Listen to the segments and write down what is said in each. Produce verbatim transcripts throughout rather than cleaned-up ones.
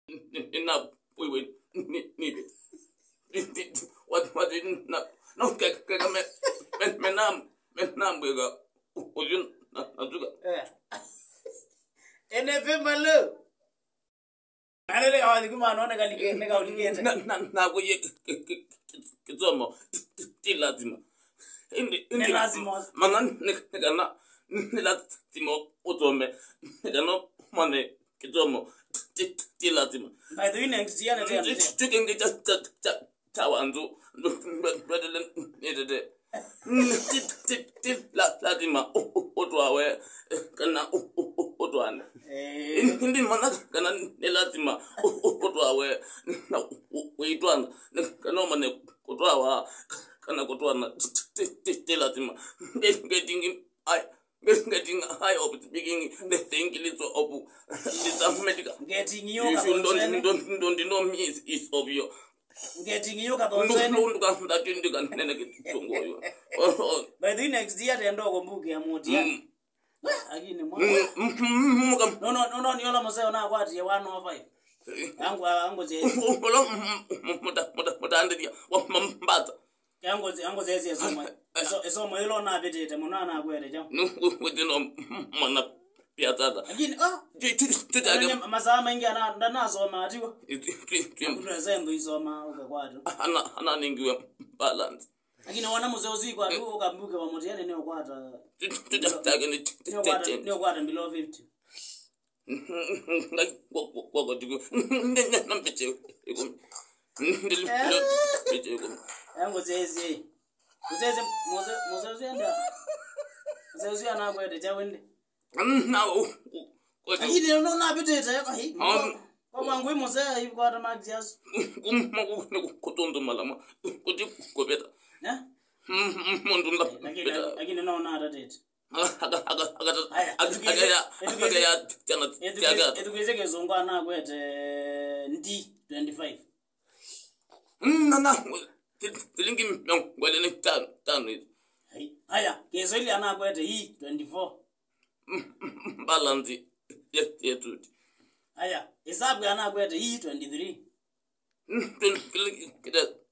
Nĩ, nĩ na, wĩ, wĩ, nĩ, nĩ, nĩ, nĩ, wati, wati, na, na, ke, ke, ke, me, me, me, na, me, na, mbwĩka, ũyu, na, na, tuka. Eh. Ene pe malo. Alele kawathi kuma no nĩkalike, nĩkaulikĩte. Na, na, na, kũye, ke, ke, ke, kĩsomo, ti, ti, ti lazima. Ĩndĩ, ĩndĩ, nĩ lazima. Mana nĩ, nĩ kana, nĩ lazima ũsome. Nĩ kana ũmanye kĩsomo, ti, ti, ti lazima. By the way, next year, nĩ tena. Kĩngĩ kya, kya, kya, kya wanzu, ndwetele nĩtete. Ti, ti, ti, la, lazima ũ, ũ, ũtwawe, kana ũ, ũ, ũ, ũtwane. Eh. Ĩndĩ mana kana nĩ lazima ũ, ũ, ũtwawe, na ũ, ũ, wĩtwana, kana ũmanye kũtwawa, kana kũtwana, ti, ti, ti, ti lazima. Nge-, getting, I, getting high of speaking the, the English of this America. Getting you. If you don't, don't, don't know me is, is of you. Getting you. Ndu, ndu, ndu, ka, nda, tindi, ka, nene, kitungu, you. Oh, oh. By the way, next year, tendo kumbuke ya mutia. Mm. Lakini mwa. Mm, mm, mm, mm, kam- No, no, no, no, niola mzee ona kwati ya one oh five. Yangu, yangu je. Ulo, mm, mm, mm, muta, muta, mutandithia wa mambata. Yangu, yangu je, je, soma. Eso, eso mo ilo na bitete, mwana na kwere ja. No, kuti no, mwana pia tata. Lakini, ah, tu, tu, tu, tu, masaa maingi ana, ndanasoma atiwa. Tu, tu, tu. Kuna sendo isoma ukakwatu. Ana, ana ningiwe balance. Lakini wana mzee usiku atu ukambuke wa mutiani ni ukwata. Tu, tu, tu, tu, tu, ni, tu, tu, ni ukwata, tu, ni ukwata below fifty. Ngai, kwa, kwa, kwa, kwa, tuku. Nde, nde, na mbiche ikumi. Nde, nde, mbiche ikumi. Yangu zezi. Mzee, mzee, mzee usienda. Mzee usiana kwete cha wende. Na, u, u, u, lakini no na bitete, ai. Um, kwa mwangu mzee, ai, kwa ta Max yas. Kuma ku, ni ku, kutundu malama. Kuti kubeta. Eh? Mm, mm, mundu nda. Lakini, lakini no na tatete. Aka, aka, aka, aka, aya, aka, etukize, aka, ya, etukize, aka, ya, tiana, etukize, tiaga. Etukize kizungu anakwete ndi twenty-five. Mm, na, na, ti-, tilingi miongo ĩlĩ na itano, tano hizi. Ai, aya, Kiswahili anakwete hii twenty-four. Mm, mm, mm, balance ye-, yetu. Aya, hesabu anakwete hii twenty-three. Twenty, twenty,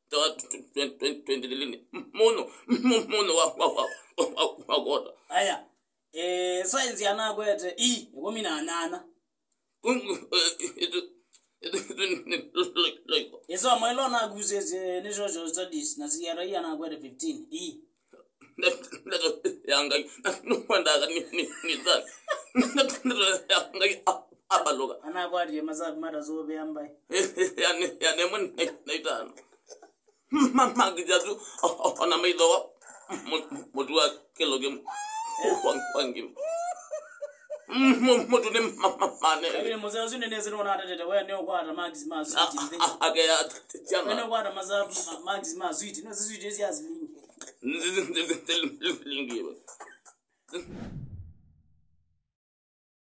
twenty, twenty, twenty, twenty, muno, mu-, muno wa, wa, wa, wa, wa, wa kota. Aya, eh, science anakwete hii ikumi na nyanya. Kungu, eh, itu, itu, itu, ni, like, like. Isomo ilo nakusisye ni social studies, na C R E anakwete fifteen. Ii. Ndeto, ndeto ya Ngai. Nũkwendaga ni, ni, ni that. Ndeto, ndeto ya Ngai, a, abalũka. Anakwatie masavu matasũvĩa mbaĩ. Yani, yani, ĩmwe na, na itano. Ma, ma, kijazu, o, o, ona maithowa, mu-, mũtu wa kĩlo kĩmwe. Wa, wa ngima. Mu-, mu-, mũtu nĩ ma, ma, mane. Lakini mzee ũsu nĩnĩsĩ nũnatetete, we nĩũkwata marks ma sweet nthĩ. A, a, akeya, tiana. We nĩũkwata masavu ma, marks ma sweet. No, si sweet ĩsya silingi. Nzi, nzi, nzi, nzi, lingi.